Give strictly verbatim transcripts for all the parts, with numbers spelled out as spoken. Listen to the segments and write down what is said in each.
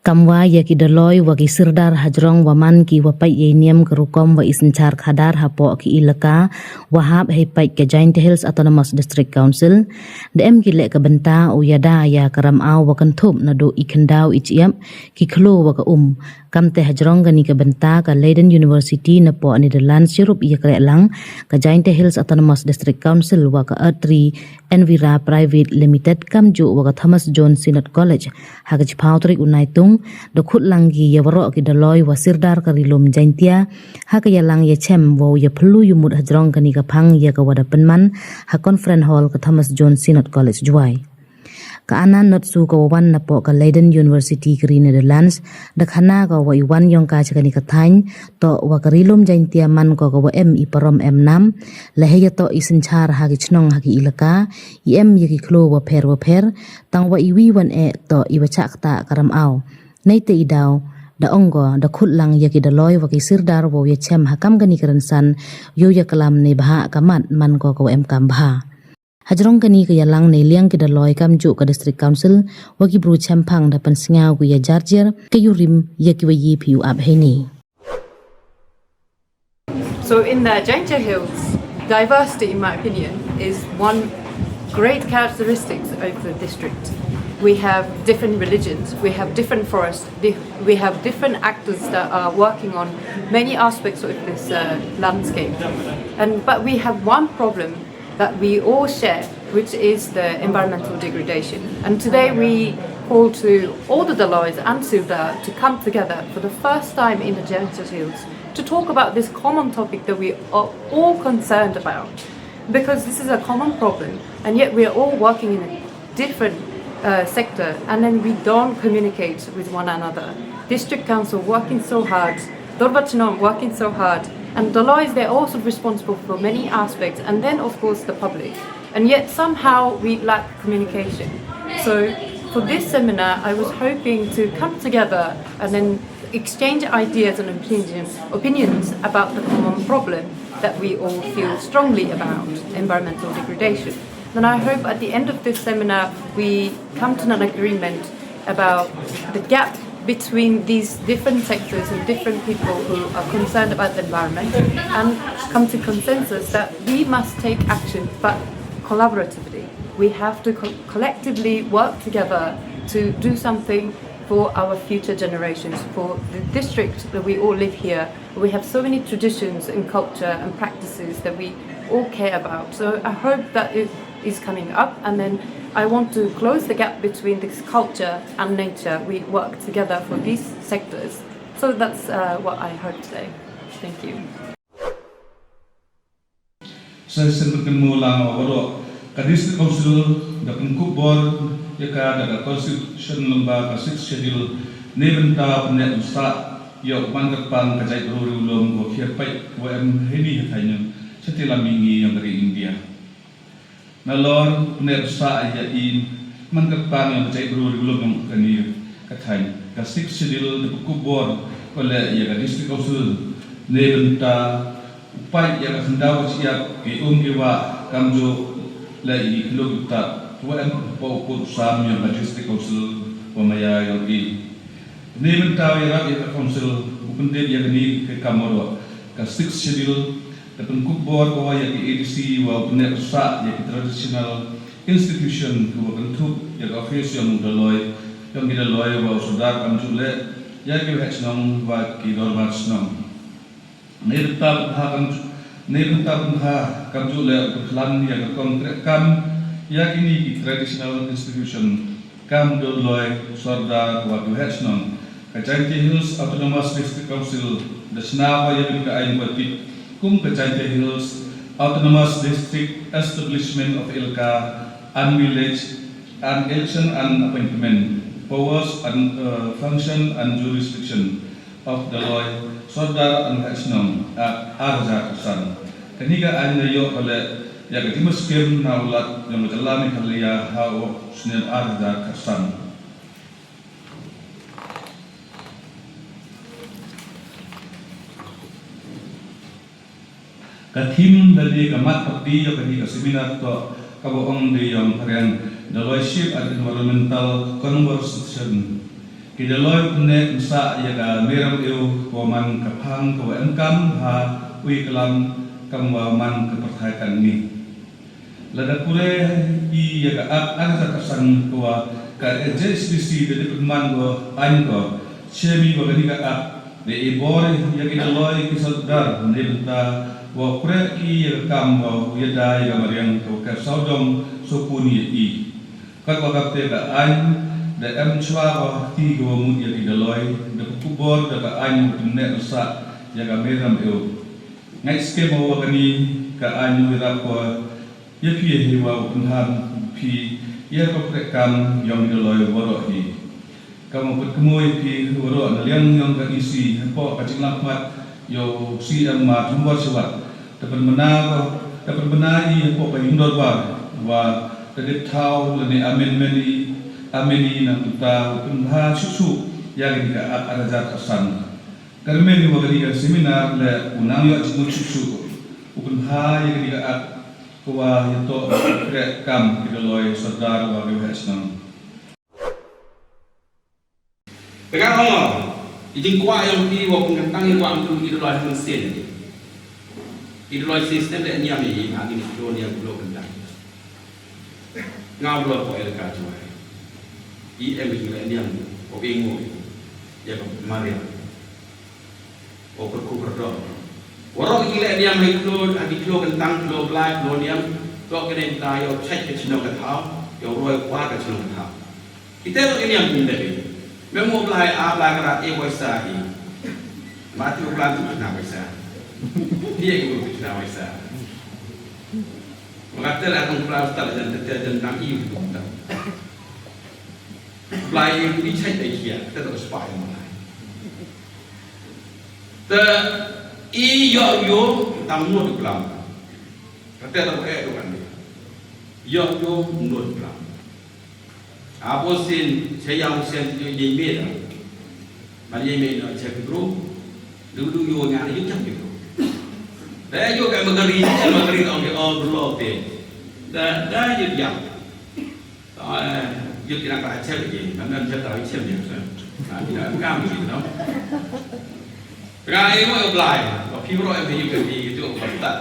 Kamwa ya ki daloi wa ki sirdar hajrong wa man ki wa pait yei niam ka rukom wa i synchar khadar hapoh ki ilaka wa hap hei pait ka Jaintia Hills Autonomous District Council, da em ki leh ka bynta u yada ya ka ramaw wa kynthup naduh i khyndaw i chiap, ki khloo wa ka um. Kamte hajrong kani ka bynta ka Leiden University napoh Netherlands chirup ya kreh lang ka Jaintia Hills Autonomous District Council wa ka Earth Tree Envira Private Limited kamjooh wa ka Thomas Jones Synod College ha ka chiphaw tarik u Naitung, da khut lang ki ya waroh ki daloi wa sirdar ka Ri-loom Jaintia ha ka yalang yachem wow ya phylla yumut hajrong kani ka phang ya ka wa da pynman ha Conference Hall ka Thomas Jones Synod College, Jowai. Ka Anna Notsu ka wa wan napoh ka Leiden University ka ri Netherlands, da khana ka wa i wan yong ka cha kani ka thaiñ, toh wa ka Ri-loom Jaintia man ko ka wa em i parom em nam, la hei ya toh i synchar ha ki chnong ha ki ilaka, i em ya ki khloo wa pher wa pher, tang wa i wi wan e toh i wa chah ktah ka ramaw. Neite i daw, da ong ko, da khut lang ya ki daloi wa ki sirdar wow yachem ha kam kani ka rynsan, yow ya klam neibhah ka mat man ko ka wa em kam bha. Hajrong kani ka yalang neiliang ki daloi kamjooh ka District Council wa ki bru chemphang da pynsngow ki ya jarjer ka yurim ya ki wa yei phi u ap heini. So in the Jaintia Hills, diversity, in my opinion, is one great characteristics of the district. We have different religions, we have different forests, di- we have different actors that are working on many aspects of this uh, landscape. And but we have one problem that we all share, which is the environmental degradation. And today we call to all the Dolois and Sildar to come together for the first time in the Jaintia Hills to talk about this common topic that we are all concerned about, because this is a common problem, and yet we are all working in a different uh, sector, and then we don't communicate with one another. District Council working so hard, Dorbar Chnong working so hard, and Dolois, they're also responsible for many aspects, and then of course the public. And yet somehow we lack communication. So for this seminar, I was hoping to come together and then exchange ideas and opinions, opinions about the common problem that we all feel strongly about, environmental degradation. Then I hope at the end of this seminar we come to an agreement about the gap between these different sectors and different people who are concerned about the environment and come to consensus that we must take action, but collaboratively. We have to co- collectively work together to do something for our future generations, for the district that we all live here. We have so many traditions and culture and practices that we all care about. So I hope that it is coming up, and then I want to close the gap between this culture and nature. We work together for these sectors. So that's uh, what I hope today. Thank you. Sa sien pynmo lang wa waroh ka District Council da pynkup bor ya ka da ka Constitution lyngba ka Sixth Schedule, neibynta pynneh pynsah yow man ka pang ka jaitbru Ri-loom ko khian pait wa em heini ha thaiñ yong chati lam mihngi yong ka ri India. Nalor pynneh pynsah ya i man ka pang yong ka jaitbru Ri-loom yong kani ka thaiñ, ka Sixth Schedule da pynkup bor ko leh ya ka District Council neibynta u pait ya ka khyndaw ka chiap, ki um ki wah, kamjooh leh i khloo ki ktah wa em hapoh u pud u sam yong ka District Council wa maya yong i. Neibynta u yarap ya ka Council u pyndep ya kani ka kam waroh, ka Sixth Schedule da pynkup bor ko ya ki A D C wa u pynneh pynsah ya ki traditional institution ki wa kynthup ya ka office yong u Daloi, yong ki Daloi wa u Sordar, kamjooh leh ya ki waheh chnong wa ki dorbar chnong. Neibynta pynkha kam, neibynta pynkha kamjooh leh u pynkhlan ya ka rukom treikam ya kini ki traditional institution kam u Daloi, Sordar wa ki waheh chnong. Ka Jaintia Hills Autonomous District Council da chna ko ya kani ka aiñ ko tip kum ka Jaintia Hills Autonomous District Establishment of Elaka and Village and Election and Appointment, Powers and uh, Function and Jurisdiction of Daloi, Sordar and Waheh Chnong Act ar hajar khatsan. Kani ka aiñ da yoh ko leh ya ka jingmyskhem na u Lat yong ka jylla Meghalaya ha u snem ar hajar khatsan. Ka theme da dei ka mat pyrdi yong kani ka seminar toh ka wa ong dei yong phareng Daloiship and Environmental Conversation. Ki Dolloi u pynneh pynsah ya ka Mei Ramew kawa man ka phang kawa emkaam bha u i klam kamwa man ka pyrthai katni. Lada puræ i ya ka Act ar hajar khatsan kawa ka J H D C da dep pynman ko, aiñ ko, chem i wa kani ka Act da e bor ya ki Dolloi ki sordar neibynta wow kreh ki ya ka kaam wow yada ya ka mariang kawa ka sawdong sawpun ya i. Katwa kamtæ ka aiñ da em chwa ko ha kti kawa mut ya ki Dolloi, da pynkup bor da ka aiñ wow pynneh pynsah ya ka Mei Ramew. Ngait skhem o wa kani ka aiñ u yarap ko ya phi heiwa u pynham phi ya ka krehkaam yong ki Dolloi waroh hi. Kamwa pynkynmoo ya phi waroh na liang yong ka E C hapoh ka jinglakhmat yow C M Ma Thombor Shiwat, da pynbna ko, da pynbna i hapoh ka yungdorbar wa da dep thaw lane amendment i, amend i na ka bynta u pynbha suk suk ya kani ka Act ar hajar khatsan. Kyrmen i wa kani ka seminar leh u nang yoh jingmut suk suk u pynbha ya kani ka Act kawa yatoh u krehkaam ki Dolloi sordar wa ki waheh chnong. Tæ nga ong o, i jingkwah yong phi wow pynkyntang i kwah ym pu i Dolloi ha mynsien. I Dolloi system leh niam i ha kini ki Dolloi niam u kyntang. Nga u Dolloi poh elaka Jowai, i em i leh niam o, i ngooh ya ka mariang o, kyrkhu kyrdoh. Waroh ki leh niam hei khloo, ha ki khloo kyntang, khloo Blai, khloo niam, toh kynne ta yow chait ka chnong ka thaw, yow roi kwah ka chnong ka thaw. Kitæ toh ki niam ki ym dep i. Mem u Blai, a Blai ka rat e poisa i. Ma ti u Blai tu na poisa. Ti e ki tu na poisa. Wa katæ la tong Blai stad jan, tæ jan dang i u tu ta. Blai e ku i chait ei khia, tæ toh spah i Blai. Tæ i yoh yoh tang mut u klam. Katæ toh e du kan. Yoh yoh mut u klam. Apo sien, che yang sien, yoh ye me da. Man ye me no che ki bru. Du du yoh nga yoh cham ki bru. Da yoh ka magari, magari ong ki o bru lo te. Da, da yoh yang. Yoh ki nang ka chem ki, man man chem da chem ya. Na, ki na kam ki, no. Nga e mo Blai, wa phi bru em phi yoh ki, ki tu wa stad.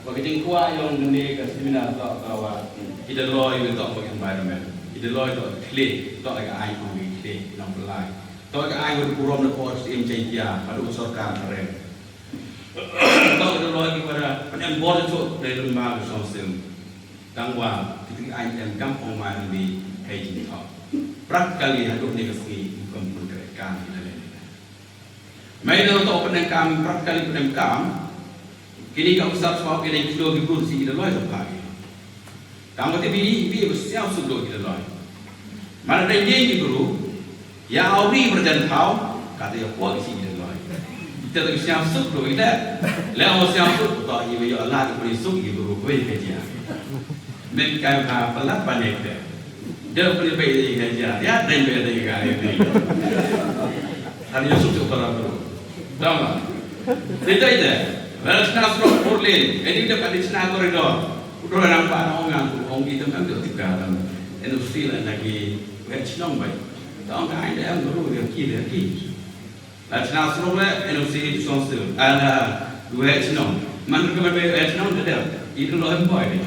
Wa ki jingkwah yong kani ka seminar toh kawa i Dolloi toh wa environment. I Dolloi toh khlieh, toh ka aiñ ong ki khlieh, nong Blai. Toh ka aiñ wa burom na por Syiem Jaiñtia, hadooh sorkar ka rem. Toh i Dolloi kiwa da pynem bor choh dei lyngba ka Council. Tangwa kitæ ki aiñ em kam ong ma ni hei jingthoh. Practically hadooh ne ka sngi ym pu pynkrehkaam ki da leh. Mei da toh pynemkaam, practically pynemkaam. Kini ka officer swa ki dei khloo ki bru si ki Dolloi da pha ki. Tangwa tæ bi, bi sñiawsuk dooh ki Dolloi. Manda dei ye ki bru, ya u ri byrjan thaw, katæ ya poh ki si ki Dolloi. Tæ toh ki sñiawsuk dooh i da. Leh o sñiawsuk toh i wa yoh la ki bru suk ki bru wei ka jia. Mem kai ha palat panek tæ. Da pynbait dei ka jia, ya dei be dei ka dei. Har ya suk suk para bru. Dama. Dei dei dei. Lada chna surok four lane, e di da ka di chna corridor. U dor nang pa na ong ngan, ong i tam em da tip ka tam. N O C la na ki waheh chnong bai. Ta ong ka ai da em bru ya ki ya ki. La chna surok le, N O C Council, a, na, waheh chnong. Man ka man waheh chnong da dep, i du lo em boi ni.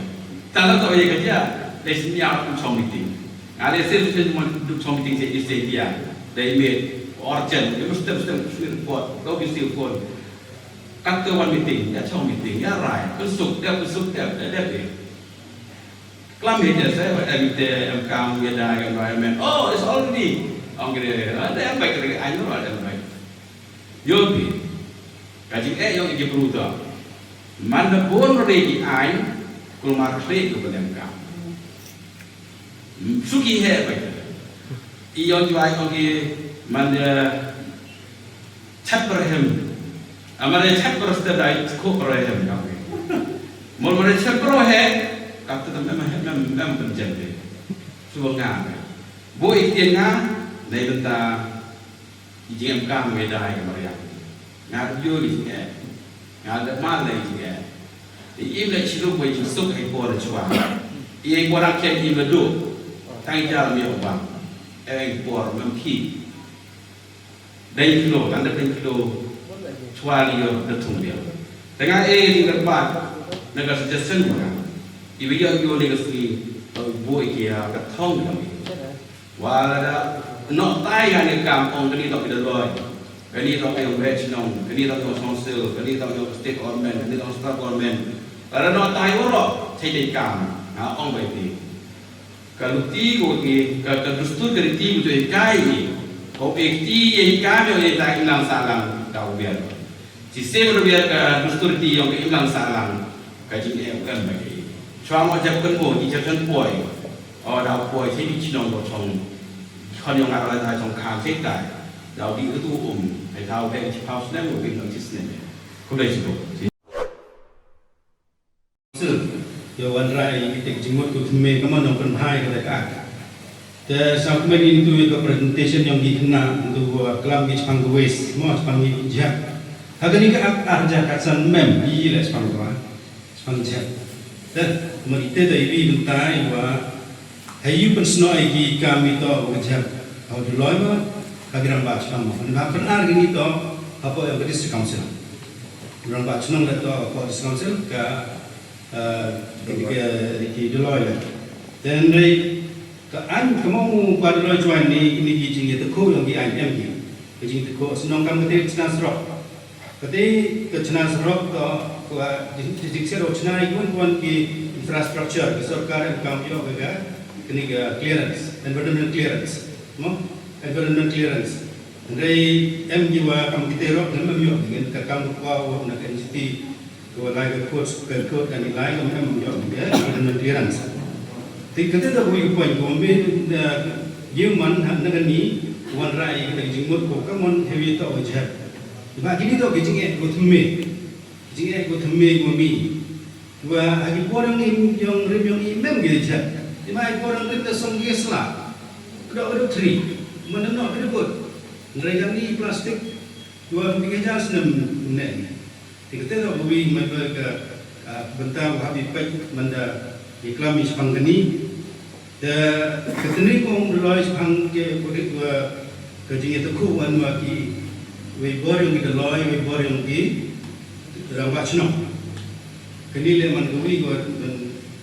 Ta la toh ye ka jia, le sñiaw u chong meeting. Nga le se se mon du chong meeting se i se dia. Dei me urgent, ye must step step report, do ki report. Katæ wan meeting, ya chong meeting, ya rai, pynsuk, dep pynsuk, dep, dep, dep. Klam hi te se, wa em te, em kam, ya da, ya environment. Oh, it's already. Ong ki de, ah, da em bai, ka de, ai no, da em bai. Yoh phi. Ka jingeh yong ki bru toh. Manda bun re ki aiñ, kulmar khleh ko pynemkaam. Suki he bai. I yong Jowai ong ki manda chat bra hem. Amare chat bra ste dai ko bra hem ka. Mol mare chat bra he, kata tam em, em, em, em, em, jem de. Suba nga. Bo i tien nga, neibynta i jingem kam me dai ka mariang. Nga yoh i jingeh. Nga da mal i jingeh. I im le chilu bo i jingsuk hei por chwa. I hei por ak kem im le du. Tang jal mi obang. E hei por mam ki. Dang klo, tang da dang klo, chwa li yo da thung biang. Tang nga e li ka pat, na ka suggestion mo na. I wi yo yo ni ka sngi, to bu i kia ka thong biang. Wa la da, no tai ya ni kam ong kani to ki da loi. Kani to ki ong bech nong, kani to ki ong council, kani to ki ong state government, kani to ki ong state government. La da no tai waro, chai dei kam, nga ong bai ti. Ka luti ko ki, ka, ka dustur ka riti ko to hikai ni. Ko ek ti ye hikai ni ye ta imlang salang da u biar. Si sem ro biar ka dustur riti yong ka imlang salang ka jing e u em ba ki. Chwa mo jap kan mo, i jap kan poi. O da u poi, si di chnong ko chong. Khon yong a la da chong kham se tai. Da u di u tu um. Ai ta u bek chi pau snem, u bek nong chi snem. Khublei chiboon. Yo wanrah i kite ki jingmut ko thymme ka man nong pynbha ka da ka. Te sa kmen i ntu ya ka presentation yong ki khynnah ntu wa klam ki chpang ka waste mo chpang ki jhep. Ha kani ka Act ar hajar khatsan mem i le chpang ka wa chpang jhep. Te mo ite da i wi bynta i wa ha i u pynsnoh i ki kam i to wa ka jhep. Ha u Jloi mo ha ki rangbah chnong mo. Ni ba pynar kini to hapoh ya ka district council. Rangbah chnong le to hapoh district council ka, eh, ki, ki, ki Jloi le. Te hynrei ka aiñ ka mo mu pa Jloi chwa ni, ni ki jingyatakhu yong ki aiñ em ki. Ki jingyatakhu chnong kam kate chna surok. Kate ka chna surok to ka jing, jing, jingsiat o chna i wan wan ki infrastructure, ka sorkar em kam yoh ka, kani ka clearance, environment clearance. Mo? Environment clearance. Hynrei em ki wa kam kite rok, em em yoh ki, ka kam ko wa na ka N G T, ko wa lai ka court, ka court ka ni lai, em em yoh ki, eh, environment clearance. Te kate da wi ka point ko, me, eh, yow man ha na kani, wanrah i kata ka jingmut ko, ka mon heavy to wa jhep. Ba kini to ki jingeh ko thymme. Jingeh ko thymme ko mi. Wa ha ki por yong i, yong rim yong i mem ki jhep. Te ma ha ki por yong rim da song ki sla. Kdo kdo tri. Mana no kdo bot. Nrei yong i plastik. Wa mi ki jas nem ne. Te kate da wi mai ba ka, ah, bynta wa ha bi pek manda i klam i chpang kani. Te, ka tynrai ko ong Jloi chpang ke, ko dik wa ka jingyatakhu wan wa ki, wei bor yong ki Jloi, wei bor yong ki rangbah chnong. Kani le man ka wi ko, man,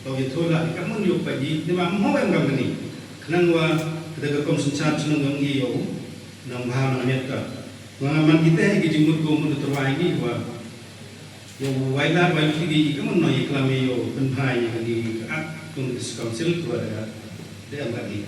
to yathoh la, ka mon yoh pa ji, ni ma mo em kam kani. Khnang wa, ka da ka kom synchar chnong yong i yow, nang bha nang miat ka. Wa man kite ki jingmut ko mut tyrwa i ki wa, Yow wai lad wai lad ki di ka mon no i klam i yow pynbha i ka di ka Act to the District Council ko da ka, da em ka di.